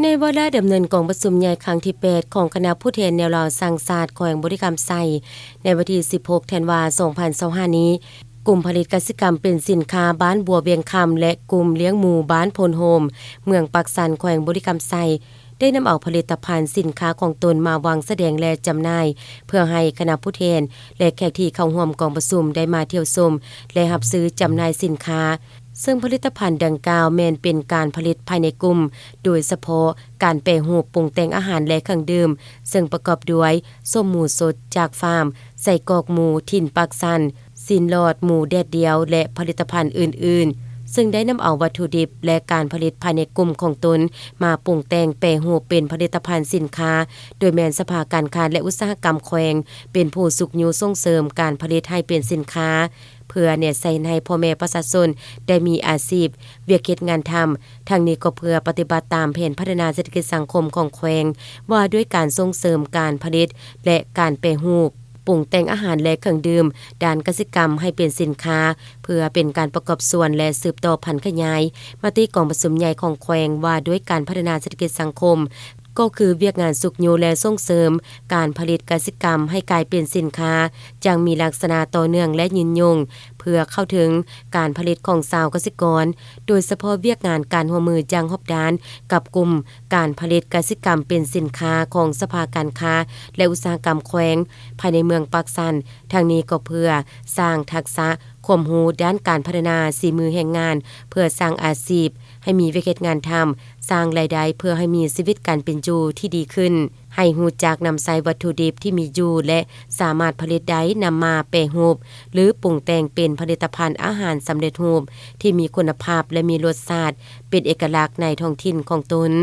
ໃນວາລະດຳເນີນກອງປະຊຸມໃຫຍ່ຄັ້ງທີແປດ ຂອງຄະນະຜູ້ແທນແນວລາວສ້າງຊາດແຂວງບໍລິຄຳໄຊ ໃນວັນທີສິບຫົກ ທັນວາ ສອງພັນຊາວຫ້ານີ້, ກຸ່ມຜະລິດກະສິກຳເປັນສິນຄ້າບ້ານບົວວຽງຄຳ ແລະ ກຸ່ມລ້ຽງໝູບ້ານໂພນໂຮມ ເມືອງປາກຊັນ ແຂວງບໍລິຄຳໄຊ ໄດ້ນຳເອົາຜະລິດຕະພັນສິນຄ້າຂອງຕົນມາວາງສະແດງ ແລະ ຈຳໜ່າຍ ເພື່ອໃຫ້ຄະນະຜູ້ແທນ ແລະ ແຂກທີ່ເຂົ້າຮ່ວມກອງປະຊຸມໄດ້ມາທ່ຽວຊົມ ແລະ ຮັບຊື້ຈຳໜ່າຍສິນຄ້າ. ເຊິ່ງຜະລິດຕະພັນດັ່ງກ່າວແມ່ນເປັນການຜະລິດພາຍໃນກຸ່ມ, ໂດຍສະເພາະການແປຮູບ, ປຸງແຕ່ງອາຫານ ແລະ ເຄື່ອງດື່ມ, ເຊິ່ງປະກອບດ້ວຍ ສົ້ມໝູສົດຈາກຟາມ, ໄສ້ກອກໝູຖິ່ນປາກຊັນ, ຊີ້ນຫຼອດໝູແດດດຽວ ແລະ ຜະລິດຕະພັນອື່ນໆ, ເຊິ່ງໄດ້ນຳເອົາວັດຖຸດິບ ແລະ ການຜະລິດພາຍໃນກຸ່ມຂອງຕົນ ມາປຸງແຕ່ງແປຮູບເປັນຜະລິດຕະພັນສິນຄ້າ, ໂດຍແມ່ນສະພາການຄ້າ ແລະ ອຸດສາຫະກຳແຂວງ ເປັນຜູ້ຊຸກຍູ້ສົ່ງເສີມການຜະລິດໃຫ້ເປັນສິນຄ້າ, ເພື່ອແນໃສ່ໃຫ້ພໍ່ແມ່ປະຊາຊົນໄດ້ມີອາຊີບ, ວຽກເຮັດງານທຳ, ທັງນີ້ກໍເພື່ອປະຕິບັດຕາມແຜນພັດທະນາເສດຖະກິດສັງຄົມຂອງແຂວງ ວ່າດ້ວຍການສົ່ງເສີມການຜະລິດ ແລະ ການແປຮູບ, ປຸງແຕ່ງອາຫານ ແລະ ເຄື່ອງດື່ມ ດ້ານກະສິກຳໃຫ້ເປັນສິນຄ້າ, ເພື່ອເປັນການປະກອບສ່ວນ ແລະ ສືບຕໍ່ຜັນຂະຫຍາຍມະຕິກອງປະຊຸມໃຫຍ່ຂອງແຂວງ ວ່າດ້ວຍການພັດທະນາເສດຖະກິດສັງຄົມ, ກໍຄືວຽກງານຊຸກຍູ້ ແລະ ສົ່ງເສີມການຜະລິດກະສິກຳໃຫ້ກາຍເປັນສິນຄ້າຢ່າງມີລັກສະນະຕໍ່ເນື່ອງ ແລະ ຍືນຍົງ, ເພື່ອເຂົ້າເຖິງການຜະລິດຂອງຊາວກະສິກອນ, ໂດຍສະເພາະວຽກງານການຮ່ວມມືຢ່າງຮອບດ້ານກັບກຸ່ມການຜະລິດກະສິກຳເປັນສິນຄ້າຂອງສະພາການຄ້າ ແລະ ອຸດສາຫະກຳແຂວງ ພາຍໃນເມືອງປາກຊັນ, ທັງນີ້ກໍເພື່ອສ້າງທັກສະຄວາມຮູ້ດ້ານການພັດທະນາສີມືແຮງງານ ເພື່ອສ້າງອາຊີບ ໃຫ້ມີວຽກເຮັດງານທຳ, ສ້າງລາຍໄດ້ເພື່ອໃຫ້ມີຊີວິດການເປັນຢູ່ທີ່ດີຂຶ້ນ, ໃຫ້ຮູ້ຈັກນຳໃຊ້ວັດຖຸດິບທີ່ມີຢູ່ ແລະ ສາມາດຜະລິດໄດ້ນຳມາແປຮູບ ຫຼື ປຸງແຕ່ງເປັນຜະລິດຕະພັນອາຫານສຳເລັດຮູບທີ່ມີຄຸນນະພາບ ແລະ ມີລົດຊາດເປັນເອກະລັກໃນທ້ອງຖິ່ນຂອງຕົນ.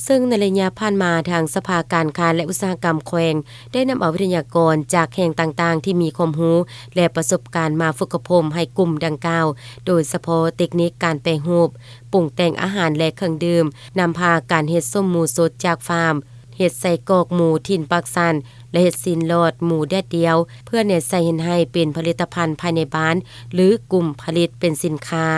ເຊິ່ງໃນໄລຍະຜ່ານມາ, ທາງສະພາການຄ້າ ແລະ ອຸດສາຫະກຳແຂວງ ໄດ້ນຳເອົາວິທະຍາກອນຈາກແຫ່ງຕ່າງໆທີ່ມີຄວາມຮູ້ ແລະ ປະສົບການມາຝຶກອົບຮົມໃຫ້ກຸ່ມດັ່ງກ່າວ, ໂດຍສະເພາະເຕັກນິກການແປຮູບ, ປຸງແຕ່ງອາຫານ ແລະ ເຄື່ອງດື່ມ, ນຳພາການເຮັດສົ້ມໝູສົດຈາກຟາມ, ເຮັດໄສ້ກອກໝູຖິ່ນປາກຊັນ ແລະ ເຮັດຊີ້ນຫຼອດໝູແດດດຽວ, ເພື່ອແນໃສ່ເຮັດໃຫ້ເປັນຜະລິດຕະພັນພາຍໃນບ້ານ ຫຼື ກຸ່ມຜະລິດເປັນສິນຄ້າ.